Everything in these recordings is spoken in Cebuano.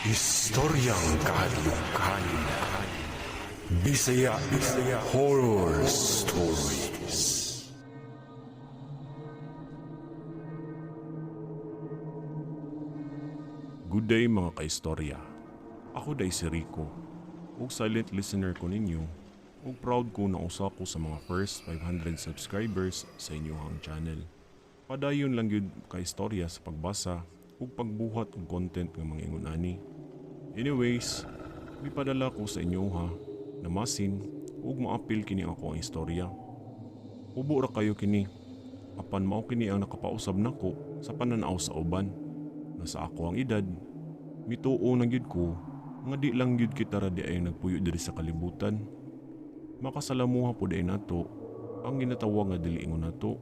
Istoryang kahadlukan. Bisaya Bisaya Horror Stories. Good day mga kaistorya. Ako day si Rico. Ug silent listener ko ninyo. Ug proud ko na usa ko sa mga first 500 subscribers sa inyong channel. Padayon lang gyud kaistorya sa pagbasa ug pagbuhat og content nga mga ingon ani. Anyways, mipadala ko sa inyo ha, na masin ug maapil kini ako ang istorya. Ubo ra kayo kini, apan mao kini ang nakapausab nako sa pananaw sa uban. Nga sa ako ang edad, mituo na gyud ko nga di lang gyud kita ra di ay nagpuyo diri sa kalibutan. Makasalamuha pud ay nato ang ginatawag nga dili ingon nato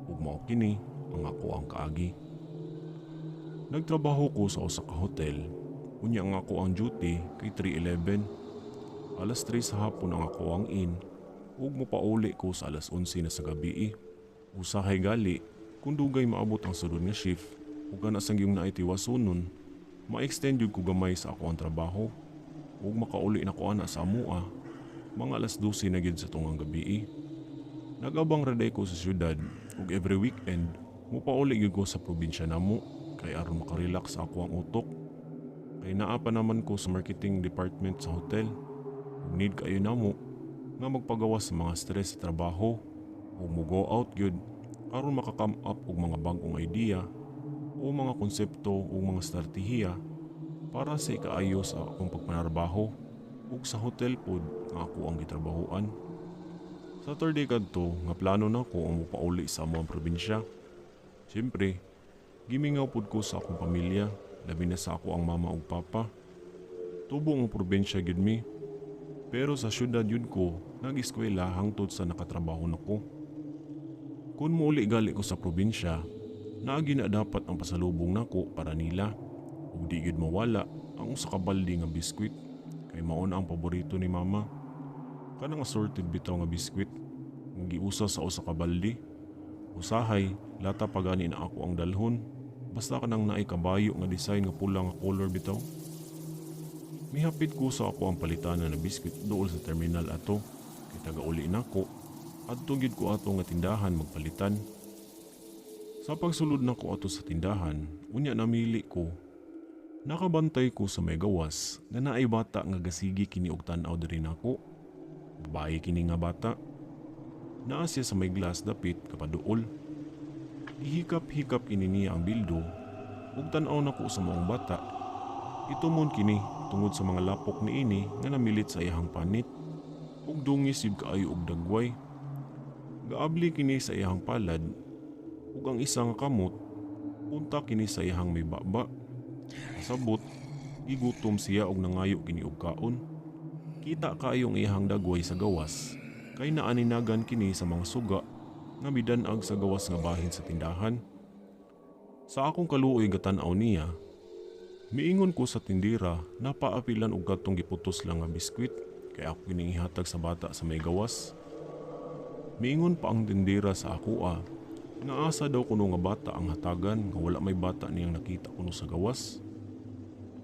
ug mao kini ang ako ang kaagi. Nagtrabaho ko sa usa ka hotel. Unya ang ako ang duty kay 3:11. Alas 3 sa hapon ang ako ang in ug mopauli ko sa alas 11 na sa gabi. Usahay gali kung dugay maabot ang sulod nga shift ug kana sang yung naay tiwasunon, ma-extend jud ko gamay sa ako ang trabaho ug makauli na ko ana sa amoa mga alas 12 na gid sa tungang gabi. Nag-abang ra day ko sa syudad ug every weekend mopauli gyud ko sa probinsya namo kay aron makarelax ako ang utok. Kay naa pa naman ko sa marketing department sa hotel. Ug need kayo namo nga magpagawas sa mga stress sa trabaho ug mo go out gyud aron maka-come up og mga bag-ong idea o mga konsepto o mga estratehiya para sa ikaayo sa akong pagpanarbaho ug sa hotel pod nga ako ang gitrabahoan. Saturday kadto nga plano nako ang mopauli sa among probinsya. Siyempre, gimingaw pod ko sa akong pamilya, labi na sa ako ang mama ug papa. Tubo ang probinsya gyud mi. Pero sa syudad yun ko, nag-eskwela hangtod sa nakatrabaho nako. Kung muuli gali ko sa probinsya, naagi na dapat ang pasalubong nako para nila. Ug di gyud mawala ang usa ka balde nga biskwit, kay mao na ang paborito ni mama. Kanang assorted bitaw nga biskwit, nga giusa sa usa ka balde. Usahay, lata pa gani na ako ang dalhon. Basta kanang naay kabayo nga design nga pula nga color bitaw. Mihapit ko sa ako ang palitanan na biskwit dool sa terminal ato. Kay taga-uli nako, adto gyud ko ato nga tindahan magpalitan. Sa pagsulod nako ato sa tindahan, unya namili ko. Nakabantay ko sa may gawas nga naay bata nga gasigi kini og tan-aw diri nako. Babae kini nga bata. Naa siya sa may glass dapit kapaduol. Gihikap-hikap kini niya ang bildo ug tan-aw nako sa maong bata. Itumon kini tungod sa mga lapok niini nga namilit sa iyahang panit ug dungis jud kaayo og dagway. Gaabli kini sa iyahang palad ug ang isa nga kamot punta kini sa iyahang may baba. Pasabot, gigutom siya og nangayo kini og kaon. Kita kaayo ang iyahang dagway sa gawas kay naaninagan kini sa mga suga nga midan-ag sa gawas nga bahin sa tindahan. Sa akong kaluoy gatan-aw niya, miingon ko sa tindira na paapilan og katong giputos lang nga biskwit kay ako kining ihatag sa bata sa may gawas. Miingon pa ang tindira sa akoa nga asa daw kuno nga bata ang hatagan nga wala may bata niyang nakita kuno sa gawas.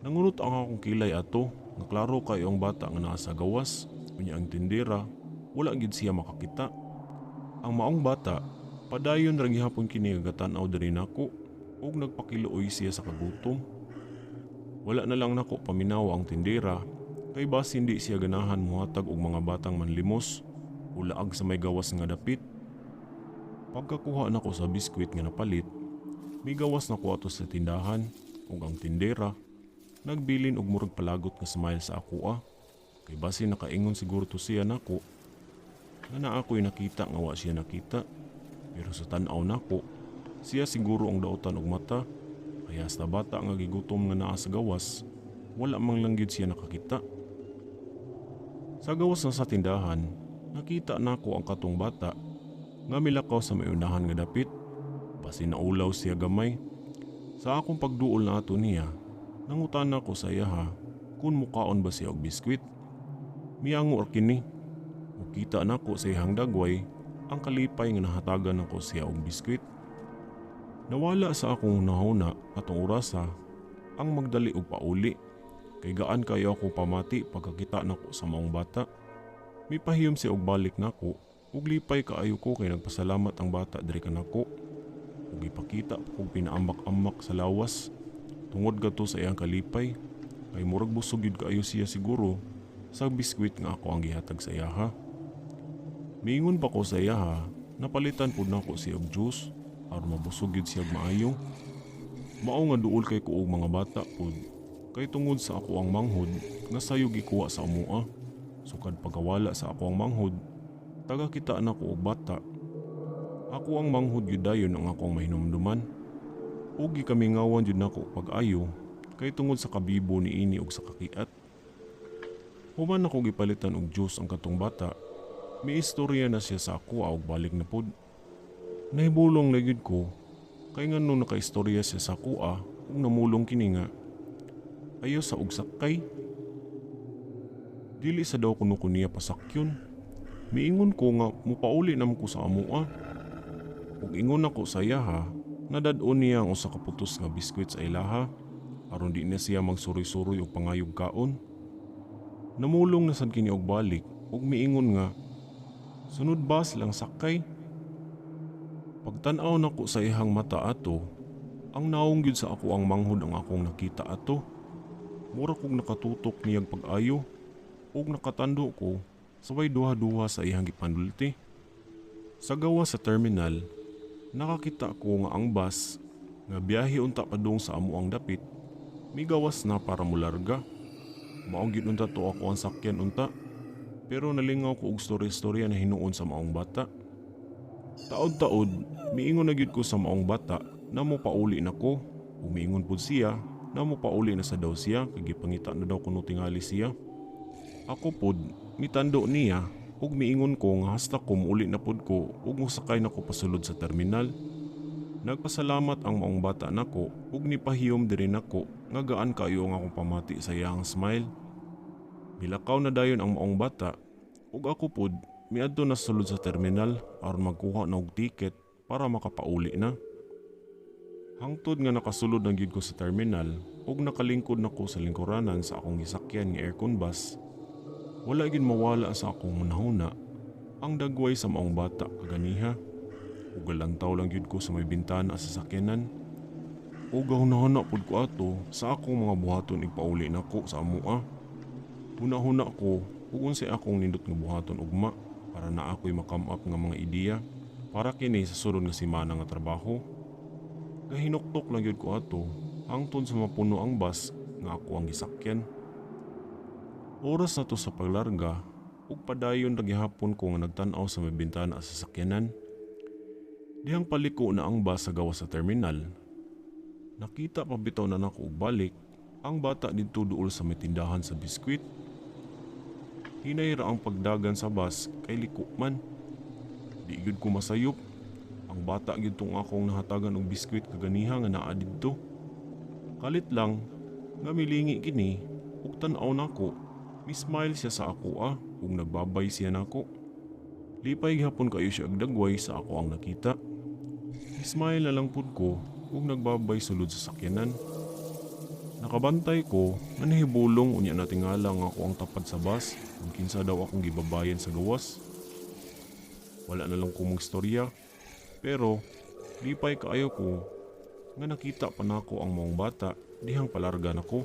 Nangunot ang akong kilay ato nga klaro kayo ang bata nga naa sa gawas, unya ang tindira wala gid siya makakita. Ang maong bata padayon ra gihapon kini nga gatan-aw diri nako ug nagpakiluoy siya sa kagutom. Wala na lang nako paminaw ang tindera kay basin di siya ganahan mohatag og mga batang manlimos o laag sa may gawas nga dapit. Pagkakuha nako sa biskwit nga napalit, migawas nako ato sa tindahan ug ang tindera nagbilin og murag palagot nga smile sa akoa. Kay basin nakaingon siguro to siya nako nga naa ako'y nakita nga wa siya nakita. Pero sa tan-aw nako, siya siguro ang dautan og mata. Kaya sa bata nga gigutom nga naa sa gawas, wala mang lang gyud siya nakakita. Sa gawas na sa tindahan, nakita nako ang katong bata nga milakaw sa may unahan nga dapit. Basin naulaw siya gamay. Sa akong pagduol na ato niya, nangutan nako sa iya ha kung mukaon ba siya og biskwit. Miyango ra kini. Ug kita nako sa iyang dagway ang kalipay nga nahatagan nako siya og biskwit. Nawala sa akong hunahuna atong orasa ang magdali og pauli. kay gaan kayo ako pamati pagkakita nako sa maong bata. Mipahiyom siya og balik nako ug lipay kaayo ko kay nagpasalamat ang bata diri kanako. Ug ipakita pa kog pinaambak-ambak sa lawas tungod kadto sa iyang kalipay kay murag busog gyud kaayo siya siguro sa biskwit nga ako ang gihatag sa iyaha. Miingon pa ko sa iyaha, napalitan pud nako siya og juice aron mabusog gyud siya og maayo. Mao nga duol kay ko og mga bata pud kay tungod sa ako ang manghod nga sayo gikuha sa amoa. Sukad pagkawala sa ako ang manghod, taga kita nako og bata. Ako ang manghod gyud dayon ang akong mahinumduman. Ug gikamingawan jud nako pag-ayo kay tungod sa kabibo niini og sa kakiat. Human nako gipalitan og juice ang katong bata, miistorya na siya sa ako og balik na pod. Nahibulong na gyud ko kay ngano nakaistorya siya sa akoa ug namulong kini nga ayaw sa og sakay. Dili sa daw kuno ko niya pasakyon. Miingon ko nga mupauli naman ko sa amoa. Ug ingon ako sa iyaha, nadad-on niya ang usa ka putos nga biskwit sa ilaha aron di na siya magsuroy-suroy og pangayog kaon. Namulong na sad kini og balik ug miingon nga sunod bus lang sakay. Pagtan-aw nako sa iyang mata ato, ang naong gyud sa ako ang manghod ang akong nakita ato. Mura kog nakatutok niyang pag-ayo ug nakatando ko sabay duha-duha sa iyang gipanulti. Sa gawas sa terminal, nakakita ko nga ang bus nga biyahe unta padung sa amo ang dapit, migawas na para mularga. Mao gyud unta to ako ang sakyan unta, pero nalingaw ko og storya-storya na hinuon sa maong bata. Taod-taod, miingon na gyud ko sa maong bata na mopauli na ko. Ug miingon pud siya na mopauli na sa daw siya kay gipangita na daw kuno tingali siya. Ako pud mitando niya ug miingon ko nga hasta ko muuli na pud ko ug mosakay na ko pasulod sa terminal. Nagpasalamat ang maong bata nako ug nipahiyom diri nako nga gaan kayo ang akong pamati sa iyang smile. Milakaw na dayon ang maong bata ug ako pud miadto na sulod sa terminal aron magkuha na og ticket para makapauli na. Hangtod nga nakasulod na gyud ko sa terminal ug nakalingkod nako sa lingkuranan sa akong gisakyan nga aircon bus, wala gyud mawala sa akong hunahuna ang dagway sa maong bata kaganiha. Ug galantaw lang gyud ko sa may bintana sa sakyanan. Ug gahunahuna pud ko ato sa akong mga buhaton igpauli nako sa amoa. Hunahuna ko ug unsay akong nindot nga buhaton ugma para na ako'y makam up nga mga ideya para kini sa sulod nga semana nga trabaho. Gahinuktok lang gyud ko ato hangtod sa mapuno ang bus nga ako ang gisakyan. Oras na to sa paglarga ug padayon ra gihapon ko nga nagtan-aw sa may bintana sa sakyanan. Dihang paliko na ang bus sa gawas sa terminal. Nakita pa bitaw na nako og balik ang bata didto duol sa may tindahan sa biskwit. Hinay ra ang pagdagan sa bus kay liko man. Di gyud ko masayop. Ang bata gyud tong akong nahatagan og biskwit kaganiha nga naa didto. Kalit lang nga milingi kini ug tan-aw nako. Mi-smile siya sa ako ug nagbabay siya nako. Lipay gihapon kayo siya og dagway sa ako ang nakita. Smile na lang pud ko ug nagbabay sulod sa sakyanan. Nakabantay ko nga nahibulong unya natingala nga ako ang tapad sa bus kung kinsa daw akong gibabayan sa gawas. Wala na lang ko magstorya, pero lipay kaayo ko nga nakita pa nako ang maong bata dihang palarga nako.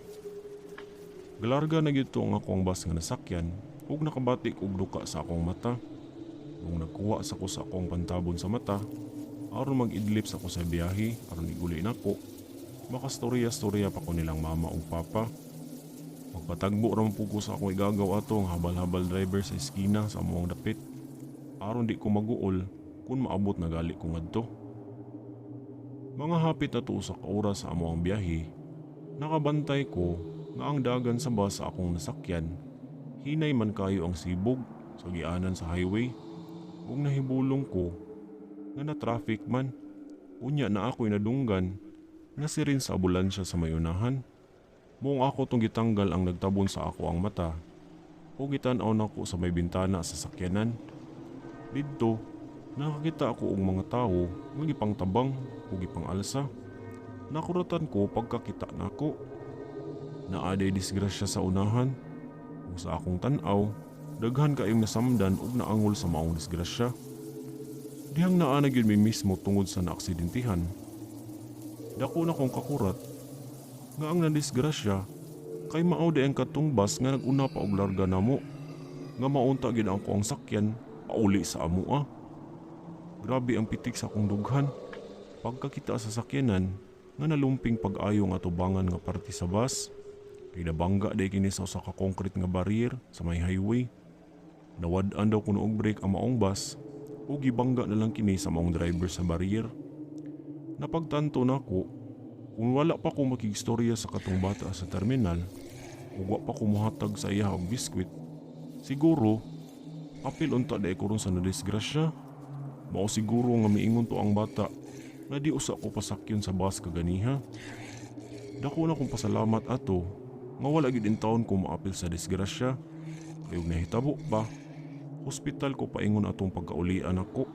Galarga na gyud to ang akong bus nga nasakyan ug nakabati og duka sa akong mata. Nung nagkuha sa ko sa akong pantabon sa mata, aron mag-idlip sa ko sa biyahe aron iguli nako, makastorya-storya pa ko nilang mama ug papa. Magpatagbo ra man pud ko sa akong igagaw ato ang habal-habal driver sa eskina sa among dapit. Aron di ko maguol kung maabot na gali ko ngadto. Mga hapit na tuo sa oras sa among biyahe, nakabantay ko nga ang dagan sa bus sa akong nasakyan, hinay man kayo ang sibog sa gianan sa highway. Ug nahibulong ko nga na traffic man. Unya na ako'y nadunggan nga sirin sa ambulansya sa may unahan. Moong ako tong gitanggal ang nagtabon sa ako ang mata o gitan-aw nako sa may bintana sa sakyanan. Didto, nakakita ako og mga tawo nga gipangtabang o gipang-alsa. Nakuratan ko pagkakita nako. Naa day disgrasya sa unahan. Ug sa akong tan-aw, daghan kaayong nasamdan ug naangol sa maong disgrasya. Dihang naa na gyud mi mismo tungod sa naaksidentihan. Dako na kong kakurat nga ang nadisgrasya kay mao di ang katong bus nga nag-una pa og larga namo nga maunta gyud ang akong sakyan pauli sa amoa. Grabe ang pitik sa akong dughan. Pagkakita sa sakyanan nga nalumping pag-ayo nga atubangan nga parte sa bus, kay nabangga day kini sa usa ka concrete nga barrier sa may highway. Nawad-an daw kuno og brake ang maong bus ug gibangga na lang kini sa maong driver sa barrier. Napagtanto nako, kung wala pa ko makigstorya sa katong bata sa terminal ug wa pa ko mohatag sa iya og biskwit, siguro apil unta day ko ron sa nadisgrasya. Mao siguro nga miingon to ang bata nga di usa ko pasakyon sa bus kaganiha. Dako na kong pasalamat ato nga wala gyud intawon ko maapil sa disgrasya. Kay og nahitabo pa, hospital ko paingon atong pagkaulian ako.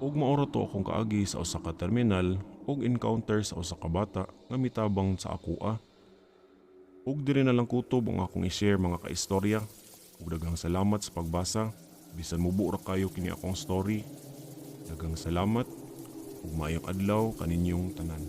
Ug mao ra to akong kaagi sa usa ka terminal ug encounter sa usa ka bata nga mitabang sa akoa. Ug diri na lang kutob ang akong i-share, mga kaistorya. Ug daghang salamat sa pagbasa. Bisan mubo ra kayo kini akong story. Daghang salamat ug maayong adlaw kaninyong tanan.